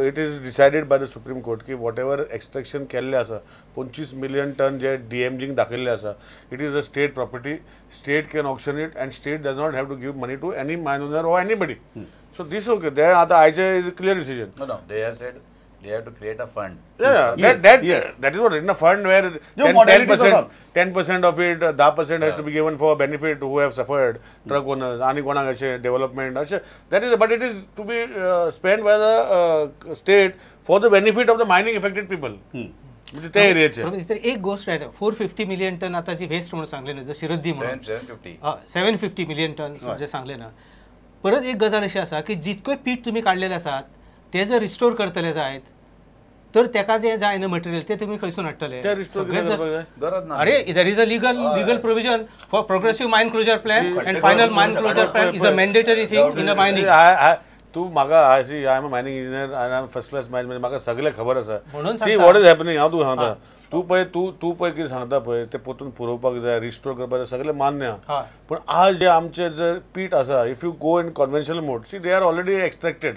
it is decided by the Supreme Court की what ever extraction केल्लें आसा 25 million ton जे डीएमजीक दाखयल्लें आसा, it is a state property, state can auction it and state does not have to give money to any mine owner or anybody. So this okay, there आतां आयचे is clear decision. No, no, they have said they have to create a fund. Yeah, yes, that, yes. That is what in a fund where 10% of it, 10% has to be given for benefit who have suffered, truck owners, ani konak ashe development, ashe. That is, but it is to be spent by the state for the benefit of the mining affected people. म्हणजे ते एरियाचे एक गोष्ट आहे, 450 million ton आता जी waste म्हणून सांगले ना, जशी रद्दी म्हणून 750 मिलियन टन जे सांगले ना, परत एक गजाल अशी आसा की जितके पीठ तुम्ही काडलेले आसात ते जर रिस्टोर करतले जायत तर तेका जे जाय न्हू मटेरियल ते तुमी खंयसून हाडटले? अरे there is a legal provision for progressive mine closure plan and final mine closure plan is a mandatory thing in a mining. तूं म्हाका I am a mining engineer I am first class mine, म्हाका सगळें खबर आसा. See what is happening. हांव तुका सांगता, तूं पळय तूं पळय कितें सांगता पळय तें परतून पुरोवपाक जाय, रिस्टोर करपाक जाय, सगळें मान्य. पूण आज जे आमचे जे पीठ आसा, if you go in conventional mode, see they are already extracted.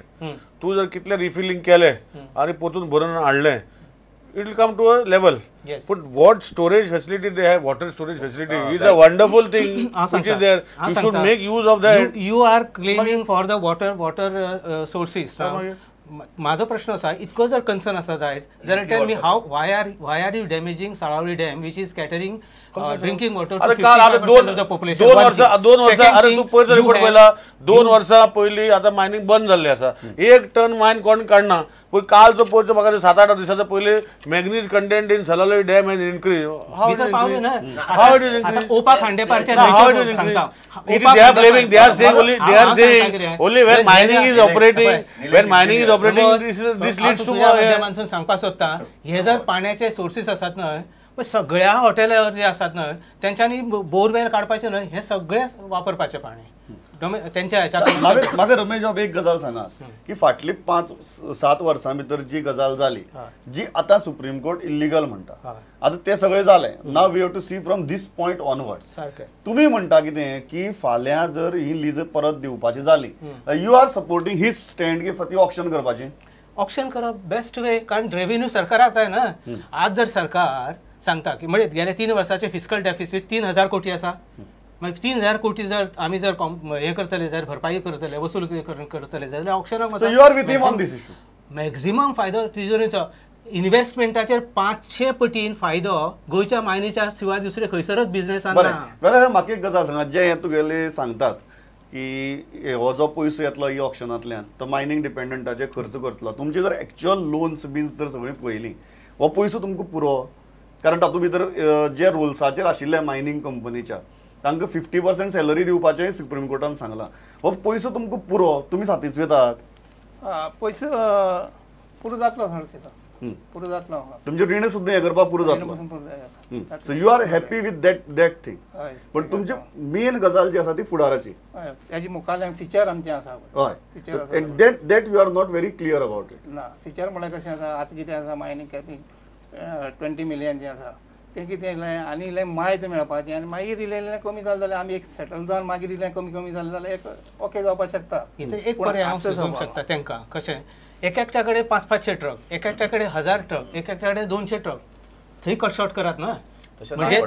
तूं जर कितलें रिफिलींग केलें आनी परतून भरून हाडलें, it will come to a level. But what storage facility they have, water storage facility is a wonderful thing which is there. You should make use of that. You are claiming for the water sources. माझो प्रश्न असा, इतको जर concern आसा जायत जाल्यार tell me how, why are you damaging Salaulim dam which is catering drinking water to 55% of the population. 2 वर्सां अरे तूं पयरचो रिपोर्ट पळयला, 2 वर्सां पयलीं आतां मायनींग बंद जाल्लें आसा, 1 टन मायन कोण काडना. पूण कालचो पयरचो म्हाका 7-8 दिसांचो पयलीं manganese content in Salaulim dam has increase. भितर पावले ना. How it is increase? Opa खांडेपारच्या सांगता, they are blaming, they are saying only, they are saying only when mining is operating, when mining is operating, this leads to. माध्यमांतून सांगपाक सोदता, हे जर पाण्याचे sources आसात न्हय, पण सगळ्या हॉटेलावर जे आसात न्हय तेंच्यांनी बोरवेल काडपाचें न्हय, हे सगळे वापरपाचें पाणी तेंच्या हेच्या. म्हाका रमेश बाब एक गजाल सांगात की फाटली 5-7 वर्सां भितर जी गजाल जाली, जी आतां सुप्रीम कोर्ट इल्लिगल म्हणटा, आतां तें सगळें जालें, now we have to see from this point onwards. तुमी म्हणटा कितें की फाल्यां जर ही लीज परत दिवपाची जाली, you are supporting his stand की ती ऑक्शन करपाची? ऑक्शन करप बेस्ट वे, कारण रेव्हेन्यू सरकाराक जाय ना. आज जर सरकार सांगता की म्हणजे गेल्या 3 वर्साचे फिस्कल डेफिसीट 3,000 कोटी आसा, मागीर 3,000 कोटी जर आमी जर हे करतले जाल्यार, भरपाई करतले, वसूल करतले जाल्यार ऑक्शनाक So you are with him on this issue. Maximum फायदो तिजोरेचो इन्व्हेस्टमेंटाचेर 500 पटीन फायदो गोंयच्या मायनीच्या शिवाय दुसरे खंयसरच बिझनेसान ना. बरें, म्हाका एक गजाल सांगा, जे हे तुगेले सांगतात की हो जो पयसो येतलो ही ऑक्शनांतल्यान तो मायनींग डिपेंडंटाचे खर्च करतलो, तुमची जर एक्च्युअल लोन्स बीन्स जर सगळीं पळयली, हो पयसो तुमकां पुरो? कारण तातूंत भितर जे रुल्साचेर आशिल्ले मायनींग कंपनीच्या तांकां 50% सॅलरी दिवपाचें सुप्रीम कोर्टान सांगलां, हो पयसो तुमकां पुरो? तुमी सातिस्वेतात? पयसो पुरो जातलो, पुरो जातलो, तुमचें रीण सुद्दां हें करपाक पुरो जातलो. So you are happy with that thing. पण तुमची मेन गजाल जी आसा ती फुडाराची, ताजी मुखाल्ल्यान फिचर आमचें आसा. हय, and that you are not very clear about it. ना, फिचर म्हळ्यार कशें आसा, आतां कितें आसा मायनींग कॅपिंग 20 मिलियन जें आसा तें कितें इल्लें आनी इल्लें मायज मेळपाचें, आनी मागीर इल्लें इल्लें कमी जालें जाल्यार आमी एक सेटल जावन मागीर इल्लें कमी कमी जालें जाल्यार एक ओके जावपाक शकता. एक पर्याय हांव सुचोवंक शकता तांकां, कशें एक एकट्या कडेन 500-500 ट्रक, एक एकट्या कडेन 1000 ट्रक, एक एकट्या कडेन 200 ट्रक, थंय कट शॉर्ट करात ना. म्हणजे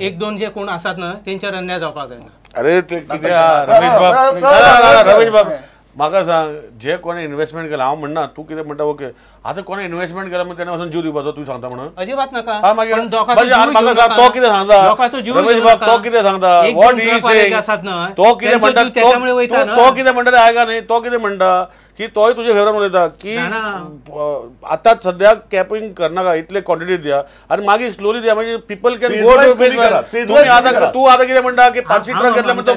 1-2 जे कोण आसात ना तेंचेर अन्याय जावपाक जायना. अरे ते कितें रमेश बाब, रमेश बाब म्हाका सांग, जे कोणें इन्व्हेस्टमेंट केलां, हांव म्हणना तूं कितें म्हणटा ओके, आतां कोणें इन्व्हेस्टमेंट केलां म्हण तेणें वचून जीव दिवपाचो तूं सांगता म्हणून? अजिबात नाका. म्हाका सांग, तो कितें सांगता रमेश बाब, तो कितें सांगता, what he saying, तो कितें म्हणटा, तो कितें म्हणटा तें आयका न्ही. तो कितें म्हणटा की तोय तुजे फेवरान उलयता की आतां सद्याक कॅपिंग करनाका, इतले क्वॉन्टिटी दिया आनी मागीर स्लोली दिया, म्हणजे people can go to phase. तूं आतां कितें म्हणटा की 500 ट्रक घेतले म्हणटा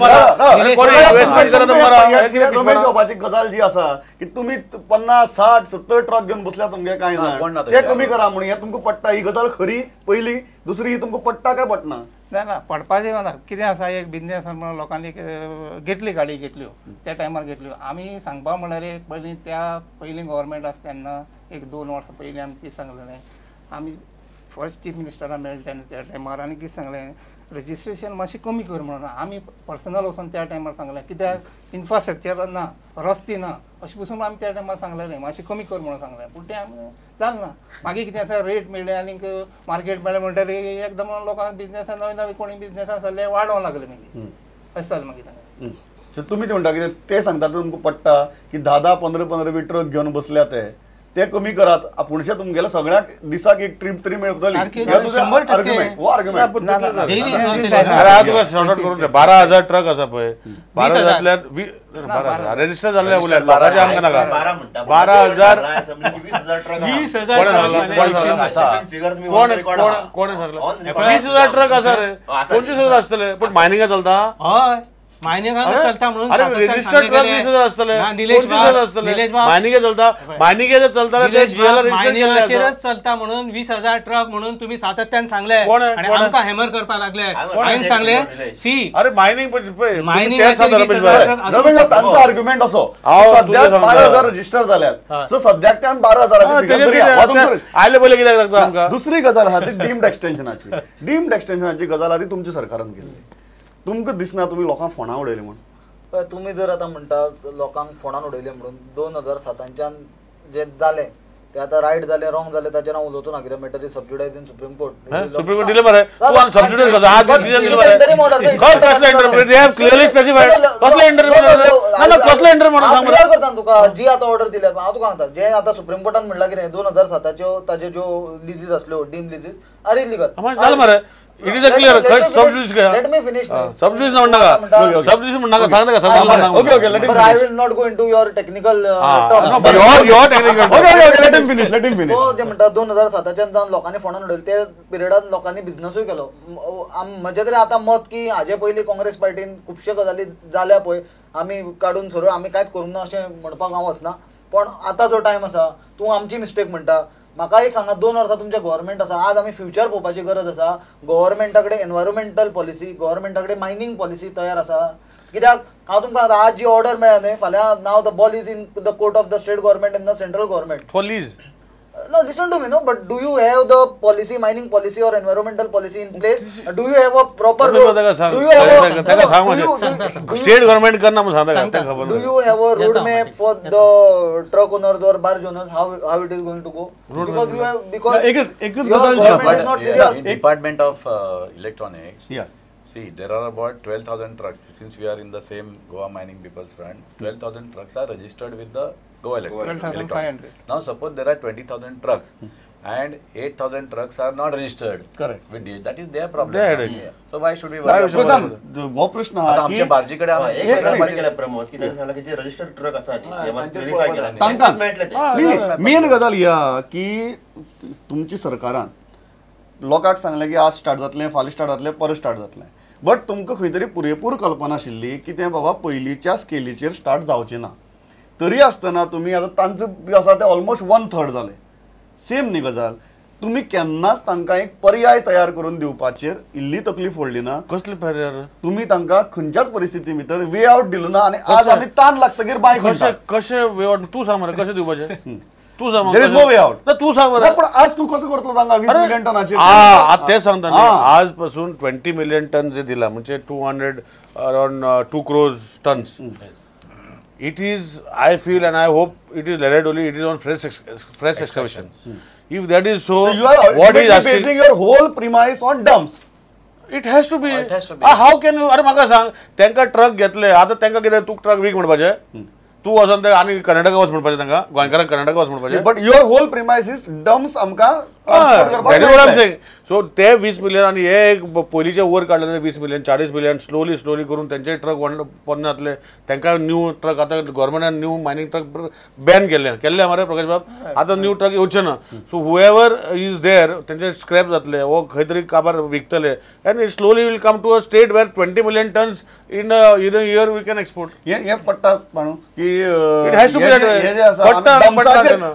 इन्व्हेस्टमेंट करता. रमेश बाबाची गजाल जी आसा की तुमी 50, 60, 70 ट्रक घेवन बसल्या तुमगे कांय ना, ते कमी करा म्हणून हें तुमकां पडटा. ही गजाल खरी पयली, दुसरी ही तुमकां पडटा काय पडना? ना ना, पडपाचें ना. कितें आसा, एक बिजनेस म्हणून लोकांनी घेतली गाडी, घेतल्यो त्या टायमार घेतल्यो. आमी सांगपा म्हणल्यार एक पयलीं त्या पयलीं गव्हर्मेंट आसा तेन्ना 1-2 वर्सां पयलीं आमी कितें सांगलेलें, आमी फर्स्ट चीफ मिनिस्टराक मेळ्ळे तेन्ना त्या टायमार आनी कितें सांगलें, रजिस्ट्रेशन मातशें कमी कर म्हणून आमी पर्सनल वचून त्या टायमार सांगलें कित्याक इन्फ्रास्ट्रक्चर ना रस्ते ना अशें पसून आमी त्या टायमार सांगलेलें मातशें कमी कर म्हणून सांगलें पूण तें आमी जालें ना. मागीर कितें आसा रेट मेळ्ळे आनीक मार्केट मेळ्ळें म्हणटकीर एकदम लोकांक बिजनेसान नवे नवे कोणी बिजनेसान सगळे वाडोवंक लागले मागीर अशें जालें मागीर तांकां. सो तुमी म्हणटा कितें ते सांगता तुमकां पडटा की 10-10, 15-15 बी ट्रक घेवन बसल्या ते कमी करात आपूणशे तुमगेले सगळ्यांक दिसाक एक ट्रीप तरी मेळटली. हो आर्ग्युमेंट करून 12,000 ट्रक आसा पळय 12,000 12,000 रजिस्टर जाल्ले उलय लोकांचे आमकां नाका 12,000 कोण सांगला 20,000 ट्रक आसा रे 25,000 आसतले पण मायनिंगा चलता. हय मायनिंगाक चलता म्हणून रजिस्टर्ड ट्रक 20,000 आसतले 25,000 आसतले मायनिंगे चलता मायनिंगे चलता मायनिंगाचेरच चलता म्हणून 20,000 ट्रक म्हणून तुम्ही सातत्यान सांगले आणि आमकां हॅमर करपाक लागले. हांवें सांगले सी अरे मायनिंग मायनिंग तांचो आर्ग्युमेंट असो सद्याक 12,000 रजिस्टर जाल्यात सो सद्याक ते 12,000 आयले पयले कित्याक लागता आमकां. दुसरी गजाल आहा ती डीम्ड एक्सटेन्शनाची. डीम्ड एक्सटेन्शनाची गजाल आहा ती तुमच्या सरकारान केल्ली. तुमकां दिसना तुमी लोकांक फोंडां उडयले म्हूण. तुमी जर आतां म्हणटा लोकांक फोंडान उडयले म्हणून 2007च्यान जे जालें ते आतां रायट जालें रॉंग जालें ताचेर हांव उलोवचो ना कित्याक matter is sub judice in Supreme Court. Supreme Court दिलें मरे तूं आनी सबजुडायज करता आज डिसिजन दिलें मरे खंय कसलें interpret they have clearly specified कसलें इंटरप्रेट ना ना कसलें इंटरप्रेट म्हणून सांग क्लियर करता तुका जी आतां ऑर्डर दिल्या हांव तुका सांगता जे आतां सुप्रीम कोर्टान म्हणलां कितें 2007च्यो ताज्यो ज्यो लिजीज आसल्यो डीम लिजीज are illegal जालें मरे. It is a clear sub judice. Let me finish. Sub judice म्हणनाका सबजुडिस म्हणनाका सांग ताका sub judice. Okay okay let him but I will not go into your technical term your technical. Okay okay let him finish let him finish. तो जे म्हणटा 2007च्यान जावन लोकांनी फोंडान उडयले ते पिरियडान लोकांनी बिझनसूय केलो. म्हजें तरी आतां मत की हाजे पयलीं काँग्रेस पार्टीन खुबशे गजाली जाल्या पळय आमी काडून सरळ आमी कांयच करूंक ना अशें म्हणपाक हांव वचना पण आतां जो टायम आसा तूं आमची मिस्टेक म्हणटा. म्हाका एक सांगा 2 वर्सां तुमचें गव्हर्मेंट आसा आज आमी फ्युचर पळोवपाची गरज आसा. गव्हर्मेंटा कडेन एनवायरोमेंटल पॉलिसी गव्हर्मेंटा कडेन मायनींग पॉलिसी तयार आसा कित्याक हांव तुमकां आतां आज जी ऑर्डर मेळ्ळ्या न्हय फाल्यां now the ball is in the court of the state government and the central government for lease. No, listen to me, no. But do you have the policy, mining policy or environmental policy in place? Do you have a proper road? Do you have a state government करना मुझे सांगता खबर. Do you have a road map for the truck owners or barge owners? How it is going to go? Because you have because एक गजाल not serious. Department of Electronics. Yeah. See, there are about 12,000 trucks. Since we are in the same Goa Mining People's Front, 12,000 trucks are registered with the Goa Electronics. Now, suppose there are 20,000 trucks and 8,000 trucks are not registered. Correct. With DH. That is their problem. Yeah. So why should we worry? हो प्रश्न हा आमच्या बार्जी कडे आमचे प्रमोद की तांणी सांगला की जे रजिस्टर्ड ट्रक आसा सीएमान व्हेरीफाय केला तांकां. मेन गजाल ही आहा की तुमची सरकारान लोकांक सांगलें की आज स्टार्ट जातलें फाल्यां स्टार्ट जातलें परत स्टार्ट जातलें बट तुमकां खंय तरी पुरेपूर कल्पना आशिल्ली की तें बाबा पयलींच्या स्केलीचेर स्टार्ट जावचें ना तरी आसतना तुमी आतां तांचो आसा ते ऑलमोस्ट 1/3 जाले सेम न्ही गजाल. तुमी केन्नाच तांकां एक पर्याय तयार करून दिवपाचेर इल्ली तकली फोडली ना. कसली पर्याय? तुमी तांकां खंयच्याच परिस्थिती भितर वे आवट दिलो ना आनी आज आमी तान लागतकीर बाय कशें कशें वे आवट तूं सांग मरे कशें दिवपाचें? तूं सांग. There is no way out. तूं सांग मरे. पण आज तूं कसो करतलो तांकां 20 मिलियन टनाचेर? आतां तें सांगता न्ही आज पासून 20 मिलियन टन जे दिला म्हणजे 200 around 2 crores tons. It is, I feel and I hope it is allegedly, it is on fresh excavation. If that is so, you are what is asking, basing your whole premise on dumps. It has to be. It has to be. How can you? अरे म्हाका सांग तांकां truck घेतले आतां तांकां कितें तूं truck week म्हणपाचें तूं वचोन ते आनी कर्नाटका वच म्हणपाचें तांकां गोंयकारांक कर्नाटका वच म्हणपाचें. But your whole premise is dumps आमकां सो ते 20 मिलियन आनी हे एक पयलींचे वयर काडलेले 20 मिलियन 40 मिलियन स्लोली स्लोली करून तेंचे ट्रक पोन्ने जातले तांकां न्यू ट्रक आतां गव्हर्मेंटान न्यू मायनींग ट्रक बॅन केल्ले केल्ले मरे प्रकाश बाब आतां न्यू ट्रक येवचे ना. सो हुएवर is there तेंचे स्क्रॅप जातले वो खंय तरी काबार विकतले and it slowly will come to a state where 20 million tons in a year we can export. हे पडटा पाणू की it has to be हे जे आसा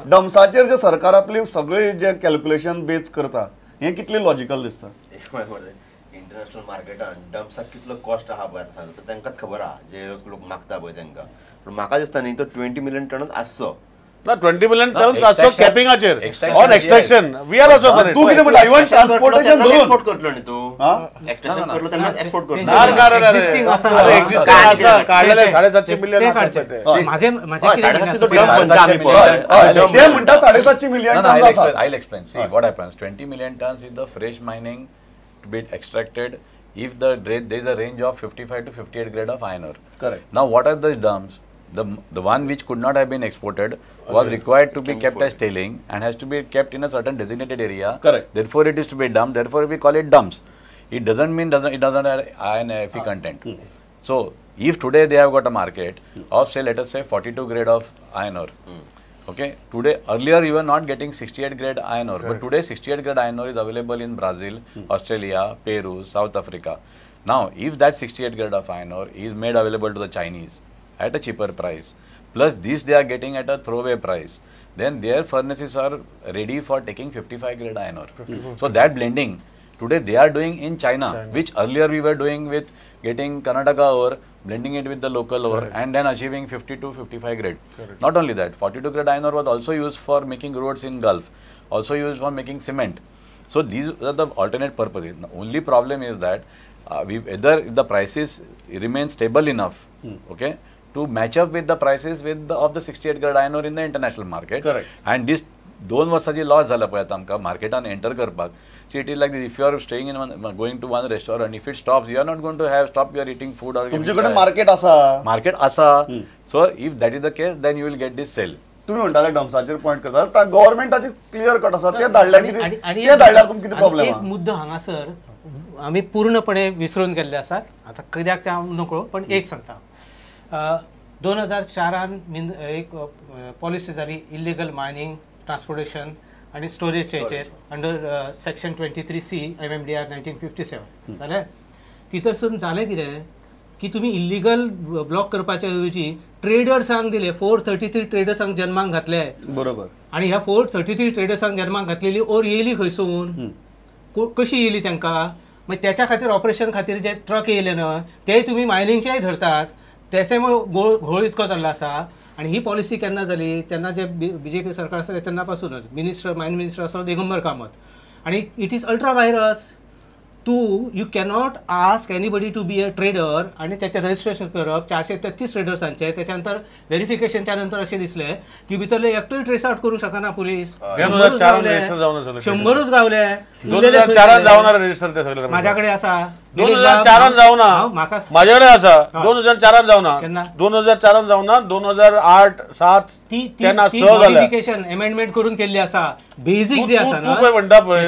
डम्साचेर जे सरकार आपली सगळी जे कॅल्क्युलेशन बेस करता हे कितले लॉजिकल दिसता? इंटरनॅशनल मार्केटान डम्साक कितलो कॉस्ट आहा पळय आतां तो तांकांच खबर आहा जे लोक मागता पळय तांकां. पूण म्हाका दिसता न्ही तो 20 मिलियन टनच आसचो. ना 20 मिलियन टन्स आसचो कॅपिंगाचेर on extraction we are also for it. तूं कितें म्हणटा इवन ट्रान्सपोर्टेशन धरून एक्सपोर्ट करतलो न्ही तूं, एक्सट्रॅक्शन करतलो तेन्नाच एक्सपोर्ट करतलो. ना ना एक्झिस्टिंग आसा काडलेले 750 मिलियन माझे माझे ते म्हणटा 750 मिलियन टन्स आसा. I will explain. See what happens, 20 million tons is the fresh mining to be extracted if the there is a range of 55 to 58 grade of iron ore. Correct. Now what are the dumps? The one which could not have been exported was required to be kept as tailing and has to be kept in a certain designated area. Correct. Therefore it is to be dumped. Therefore we call it dumps. It doesn't mean it doesn't have iron Fe content. So if today they have got a market of say let us say 42 grade of iron ore. Okay, today earlier you were not getting 68 grade iron ore, but today 68 grade iron ore is available in Brazil, Australia, Peru, South Africa. Now if that 68 grade of iron ore is made available to the Chinese at a cheaper price, plus this they are getting at a throwaway price, then their furnaces are ready for taking 55 grade iron ore. So that blending today they are doing in China, which earlier we were doing with getting Karnataka ore, blending it with the local ore, and then achieving 50 to 55 grade. Correct. Not only that, 42 grade iron ore was also used for making roads in Gulf, also used for making cement. So these are the alternate purposes. The only problem is that whether the prices remain stable enough, okay, to match up with the prices with the, of the 68 grade iron ore in the international market. Correct. And this 2 वर्साची loss जाला पळय आतां आमकां मार्केटान enter करपाक. See it is like if you are staying in one, going to one restaurant, if it stops you are not going to have stop your eating food or तुमचे कडेन market आसा, market आसा. So if that is the case then you will get this sale. तुम्ही म्हणटाले डम्साचेर point करता, गव्हर्मेंटाचे clear cut आसा, ते धाडल्यार कितें, ते धाडल्यार तुमकां कितें प्रॉब्लेम? एक मुद्दो हांगासर आमी पूर्णपणे विसरून गेल्ले आसात, आतां कित्याक तें हांव नकळो, पण एक सांगता, 2004 एक पॉलिसी जाली इलिगल मायनिंग ट्रान्सपोर्टेशन आनी स्टोरेजचे हेचेर अंडर सेक्शन 23C MMDR 1957 जालें. तितरसून जालें कितें की तुमी इल्लिगल ब्लॉक करपाचे ऐवजी ट्रेडर्सांक दिले 433 ट्रेडर्सांक जन्माक घातले. बरोबर. आनी ह्या 433 ट्रेडर्सांक जन्माक घातलेली ओर येयली खंयसून, कशी येयली तांकां? मागीर त्याच्या खातीर ऑपरेशन खातीर जे ट्रक येयले न्हय तेय तुमी मायनिंगचेय धरतात, त्याच्यामुळे घोळ इतको जाल्लो आसा. आनी ही पॉलिसी केन्ना जाली तेन्ना जे बीजेपी सरकार आसलें तेन्ना पासूनच मिनिस्टर मायन मिनिस्टर आसलो दिगंबर कामत. आनी it is ultra virus, तूं you cannot ask anybody to be a trader आनी त्याचें रजिस्ट्रेशन करप 433 ट्रेडर्सांचें, त्याच्या नंतर व्हेरिफिकेशनच्या नंतर अशें दिसलें की भितरले एकटोय ट्रेस आउट करूंक शकना पुलीस. 100 गावले 2004 माझ्या कडेन आसा, 2004 जावना, म्हाजे कडेन आसा, 2004 जावना, 2004 जावना, 2008 7 ती मॉडिफिकेशन अमेंडमेंट करून केल्ली आसा. बेजीक जे आसा तूं पळय म्हणटा पळय,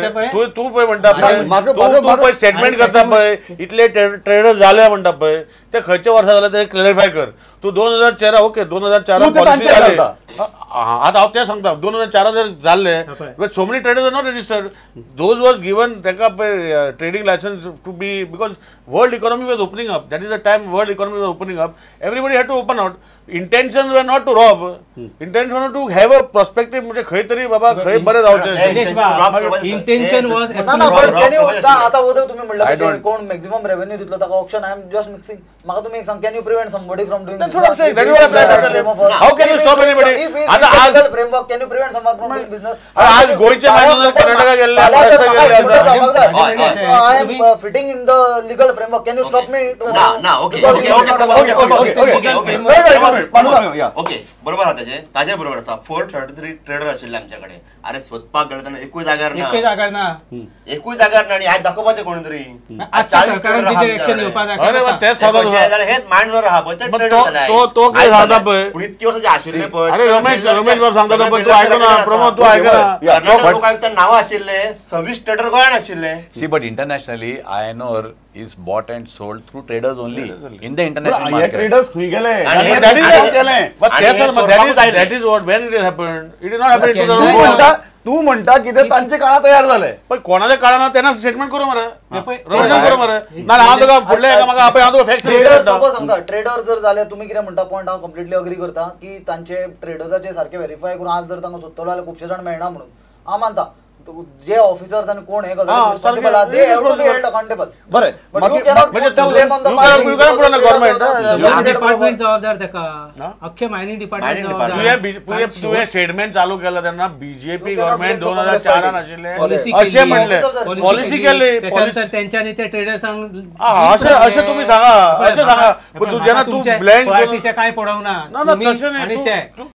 तूं पळय म्हणटा तूं पळय स्टेटमेंट करता पळय इतले ट्रेडर जाले म्हणटा पळय, ते खंयच्या वर्सा जाले ते क्लॅरिफाय कर. तूं 2004 ओके 2004 पॉलिसी जाले, आतां हांव तें सांगता 2004 जर जाल्ले so many traders are not registered, those was given तांकां पळय trading licence to be because world economy was opening up, that is the time world economy was opening up, everybody had to open out. Intention were not to rob, intention were to have a prospective, म्हणजे खंय तरी बाबा खंय बरें जावचें. Intention was ना, but can you आतां उदक तुमी म्हणलां तशें कोण मॅक्सिमम रेवेन्यू दितलो ताका auction. I am just mixing, म्हाका तुमी एक सांग, can you prevent somebody from doing this? How can you stop anybody? आतां आज framework can you prevent someone from doing business? आज गोंयचे मायनर कर्नाटका गेल्ले, I am fitting in the legal framework, can you stop me? ना ना, okay okay okay okay okay okay बरोबर आहा ताजे, ताजे बरोबर आसा. 433 ट्रेडर आशिल्ले आमच्या कडेन. अरे सोदपाक गेले तेन्ना एकूय जाग्यार ना, एकूय जाग्यार ना, एकूय जाग्यार ना. आनी आज दाखोवपाचें कोण तरी हेच मांडणार आहा पळय ते ट्रेडर जाले. तो कितें सांगता पळय, पूण इतकी वर्सां जे आशिल्ले पळय. अरे रमेश, रमेश बाब सांगता पळय, तूं आयकना प्रमोद, तूं आयकना. कर्नाटक लोकायुक्त नांवां आशिल्ले 26 ट्रेडर गोंयान आशिल्ले. See but internationally iron ore is bought and sold through traders only in the international market. Traders खंय गेले? But that is what when it happened, it is not happened in 2004. तू म्हणटा कितें तांचे काळां तयार जाले, पण कोणाच्या काळान तेन्ना स्टेटमेंट करूं मरे, रमेशान करूं मरे. ना हांव तुका फुडले म्हाका आपय हांव तुका फॅक्ट सपोज सांगता. ट्रेडर जर जाले तुमी कितें म्हणटा पॉयंट हांव कंप्लिटली अग्री करता की तांचे ट्रेडर्साचे सारके व्हेरीफाय करून आज जर तांकां सोदतलो जाल्यार खुबशे जाण मेळना म्हणून हांव मानता. जे ऑफिसर्स आणि कोण हे रिस्पॉन्सिबल आहात, they have to be held accountable. बरें, डिपार्टमेंट जबाबदार ताका, अख्खे मायनिंग डिपार्टमेंट जबाबदार. तुवें स्टेटमेंट चालू केला तेन्ना बीजेपी गव्हर्नमेंट 2004 आशिल्लें अशें म्हणलें, पॉलिसी केली, त्याच्यानंतर तेंच्यांनी ते ट्रेडर्सांक अशें अशें तुमी सांगा, अशें सांगा. जेन्ना तूं ब्लँक पार्टीचें कांय पडोवंक ना, तशें न्ही.